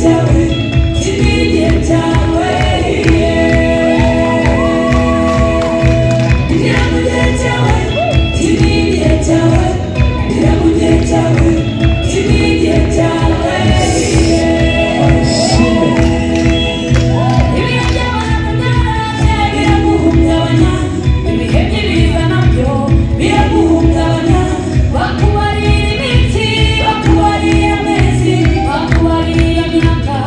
cyawe, iki ni igihe cyawe. Injira mu gihe cyawe, iki ni igihe cyawe. Injira mu gihe cyawe, iki ni igihe cyawe. Ibihe by'abantu byaraje biraguhungabanya, ibihe by'ibiza nabyo biraguhungabanya. Bakubarira iminsi, bakubarira amezi, bakubarira imyaka.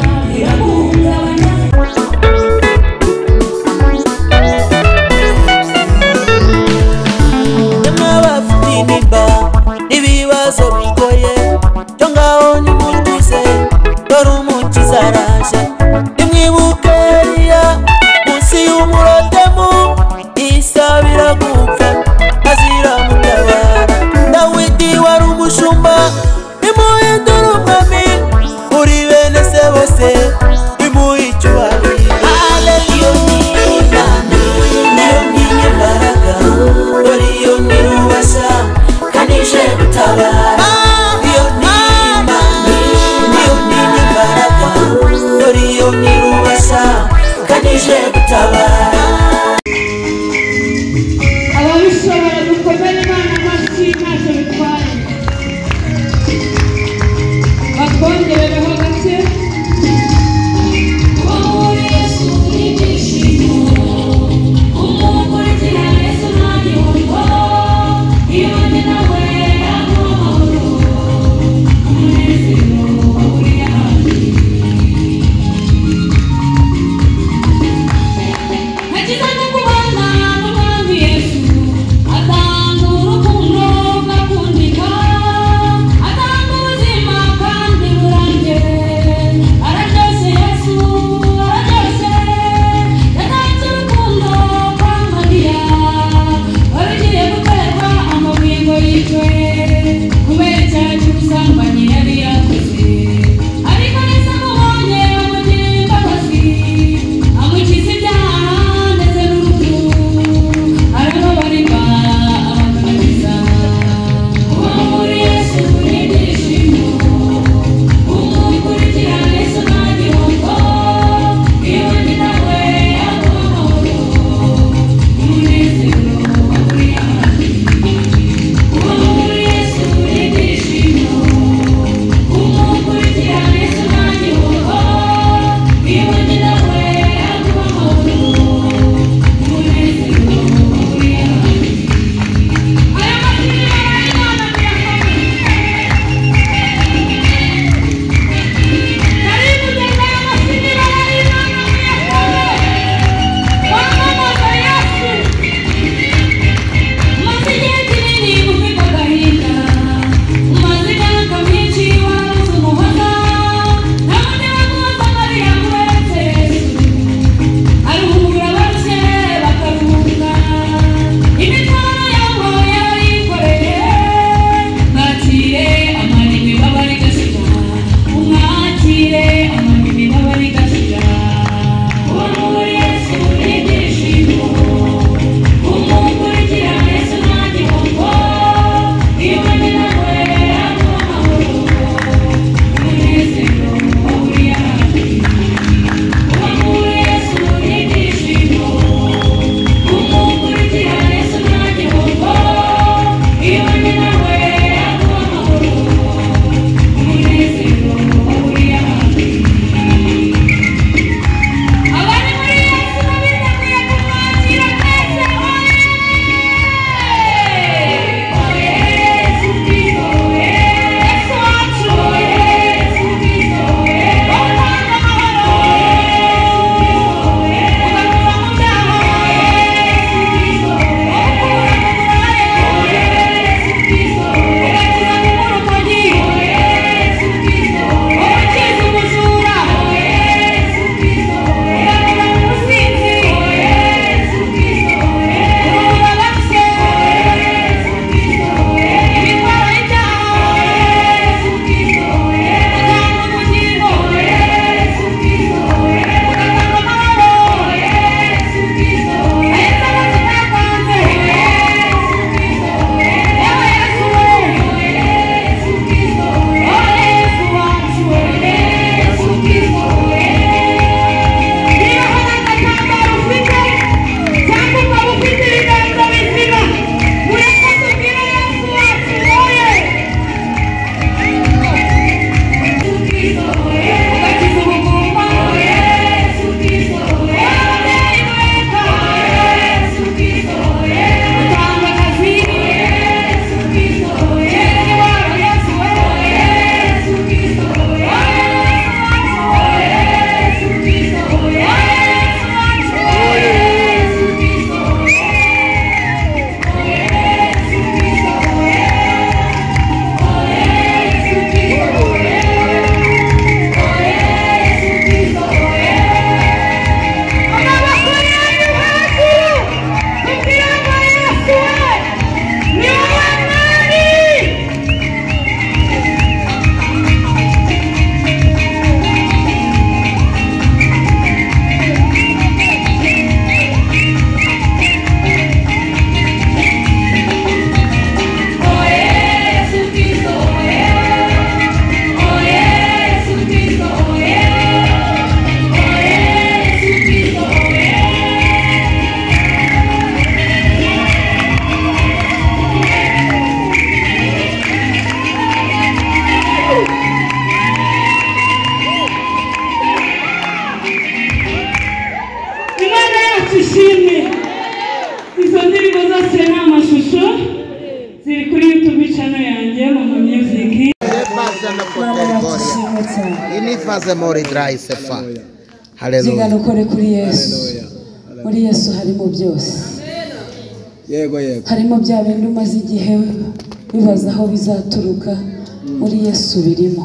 cyane. Inifaze mori dry sefa. Byigana Haleluya. ukore kuri Yesu. Muri Yesu harimo byose. Yego yego. Harimo bya bindi umaze igihe wibaza aho bizaturuka, muri Yesu birimo.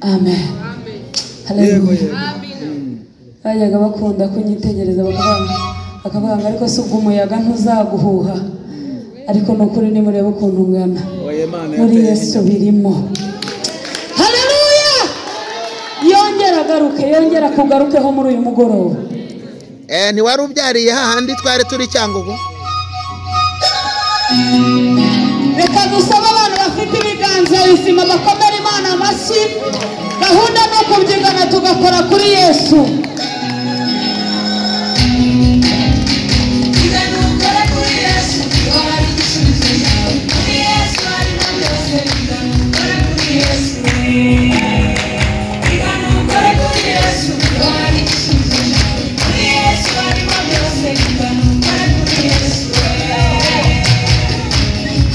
Amen. Yego Haleluya. yego. Bajyaga bakunda kunyitegereza bakavuga ngo ariko si ubwo umuyaga ntuzaguhuha, ariko ni ukuri nimurebe ukuntu ungana. Oya Imana Muri yateye Yesu birimo. Haleluya. Yongera agaruke, yongera kugarukeho muri uyu mugoroba. Ntiwari ubyariye hahandi twari turi Cyangugu? Reka dusabe abantu bafite ibiganza bizima bakomere Imana amashyi. Gahunda ni ukubyigana tugakora kuri Yesu.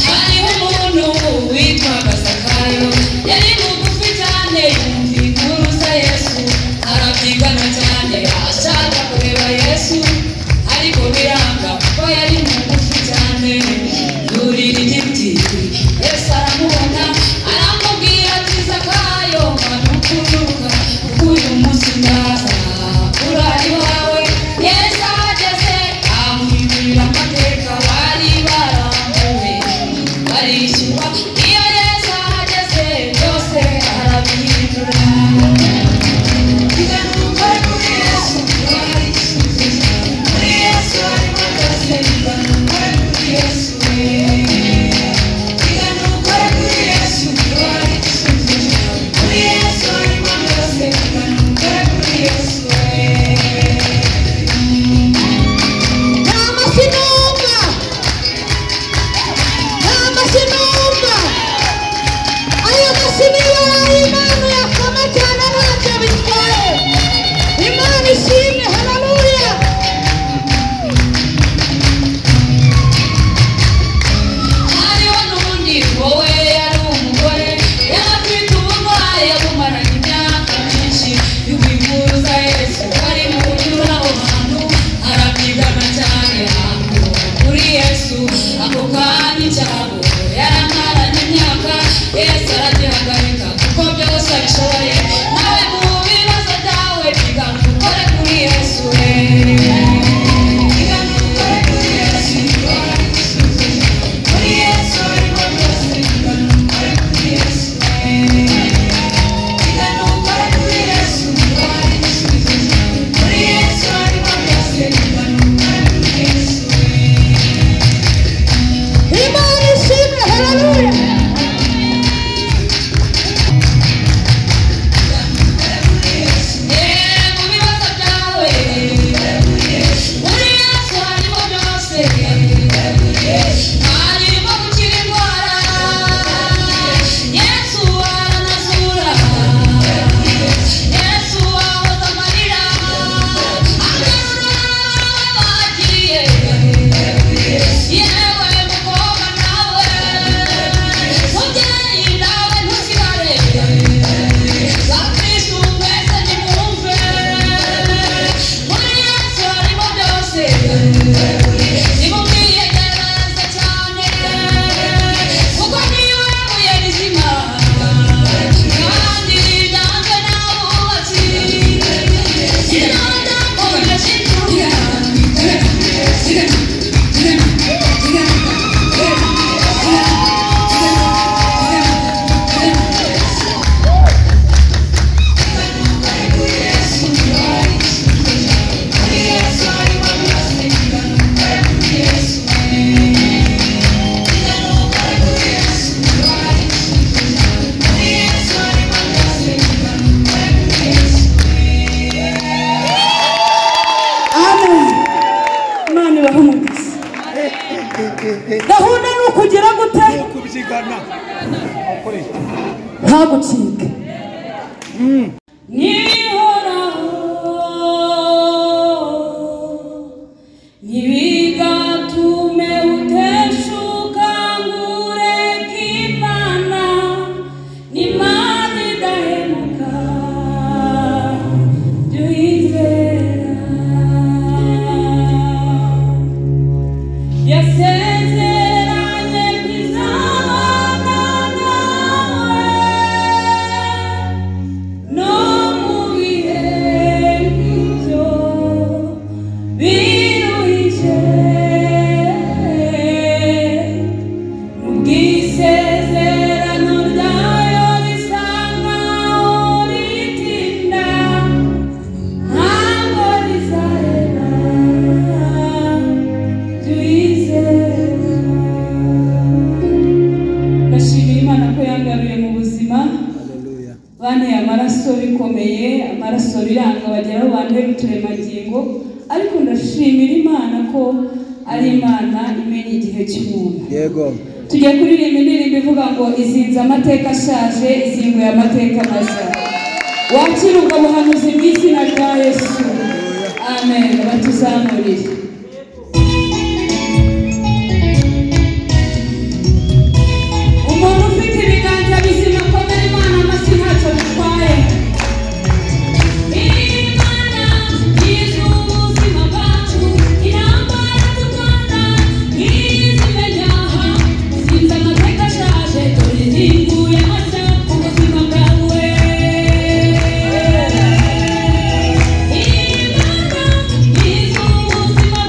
Hariho umuntu witwaga Zakayo, yari mugufi cyane, yumva inkuru za Yesu, arabyigana cyane, ashaka kureba Yesu, ariko biranga kuko yari mugufi cyane. Yurira igiti, Yesu aramubona, aramubwira ati Zakayo, manuka ururuka, kuko uyu munsi ndaza urara iwawe. Yesu ahageze amuhindurira amateka bari barambuwe barishyurwa. Iyo Yesu ahageze byose arabihindura. Nta mashyi numva, nta mashyi numva. Ayo mashyi niyo ay'Imana yakoma cyane ntacyo bitwaye. Imana ishimwe, haleluya. Hariho n'undi wowe yari umugore, yari afite uburwayi yabumaranye imyaka myinshi. Yumva Yesu ari mu kunyura aho hantu, arabyigana cyane akura kuri Yesu. Ako kanya icyago yaramaranye imyaka, Yesu aragihagarika kuko byose abishoboye. Nawe mu bibazo byawe byigana ukore kuri Yesu we. Byigana ukore kuri Yesu. Muri Yesu harimo byose, byigana ukore kuri Yesu we. Byigana ukore kuri Yesu, hari igisubizo. Muri Yesu harimo byose, byigana ukore kuri Yesu we. Imana ishimwe, haleluya. Mu bibazo byawe, muri Yesu harimo byose. Harimo gukira indwara, Yesu aranazura, Yesu ahoza amarira, agarura abagiye. Yewe mukobwa nawe, mubyeyi nawe ntusigare. Bakristu mwese nimwumve, muri Yesu harimo byose. Nimumwiyegereze cyane, kuko niwe buye rizima, kandi ryanzwe n'abubatsi. Inama cy'imfuruka. Amen. Imana ibahe umugisha. Gahunda ni ukugira gute? Kubyigana. Ntagucike. Nihoraho ntibigatume uteshuka ngo ureke Imana, ni Imana idahemuka. amaraso bikomeye, amaraso biranga bageraho bantera uturemangingo, ariko ndashimira Imana ko ari Imana imenya igihe cy'umuntu. Yego. Tugiye kuririmba indirimbo ivuga ngo izinze amateka ashaje, izinguye amateka mashya. Wakira ubwo buhanuzi mu izina rya Yesu. Amen. Batuzamurire. Umuntu ufite ibiganza bizima akomera Imana amashyi ntacyo bitwaye. Imana yize ubuzima bwacu, intambara turwana ntizimenya, izinze amateka ashaje, dore izinguye amashya ku buzima bwawe. Imana yize ubuzima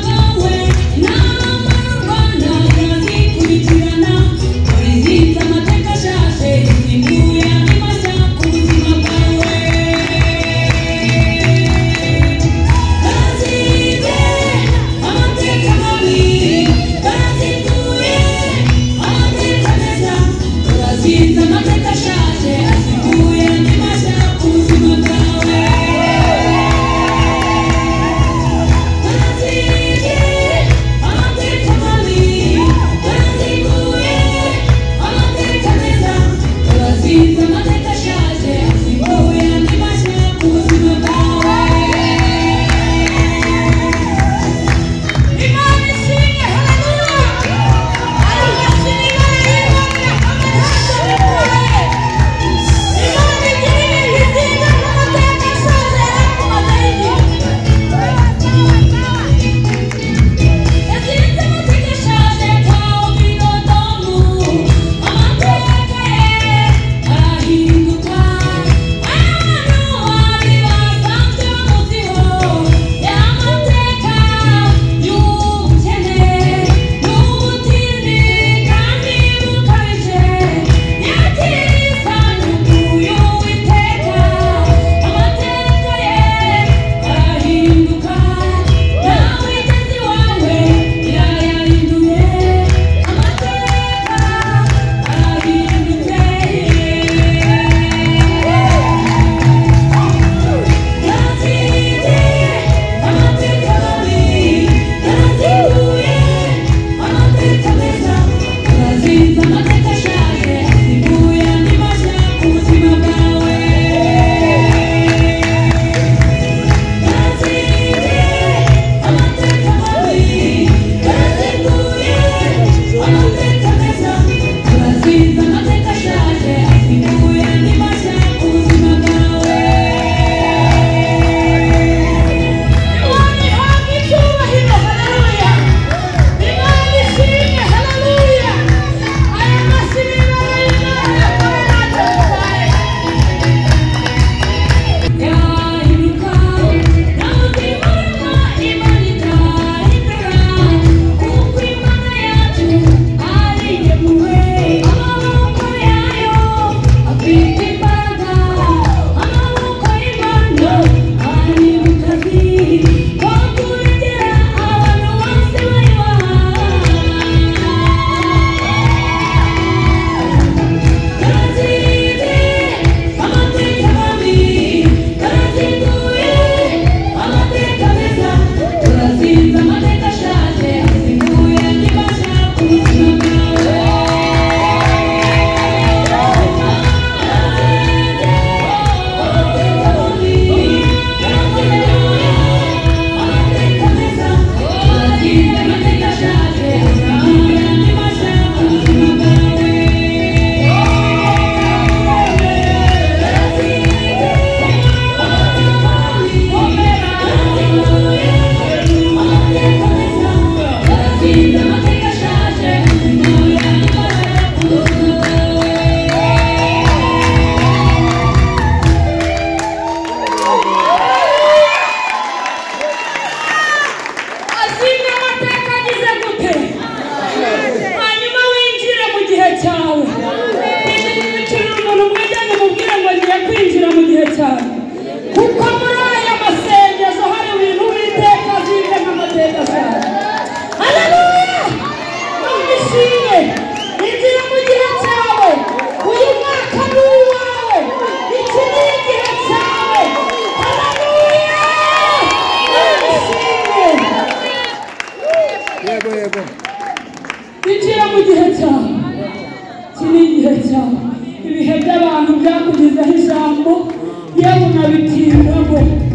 y'igihugu.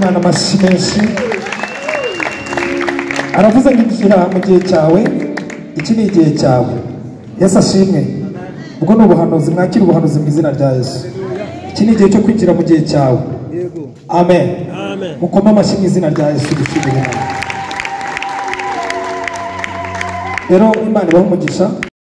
Imana amashyi menshi. Aravuze ngo injira mu gihe cyawe, iki ni igihe cyawe. Yesu ashimwe. Ubwo ni ubuhanuzi, mwakira ubuhanuzi mu izina rya Yesu. Iki ni igihe cyo kwinjira mu gihe cyawe. Amen. Mukome amashyi mu izina rya Yesu dushimire Imana. Rero Imana ibahe umugisha.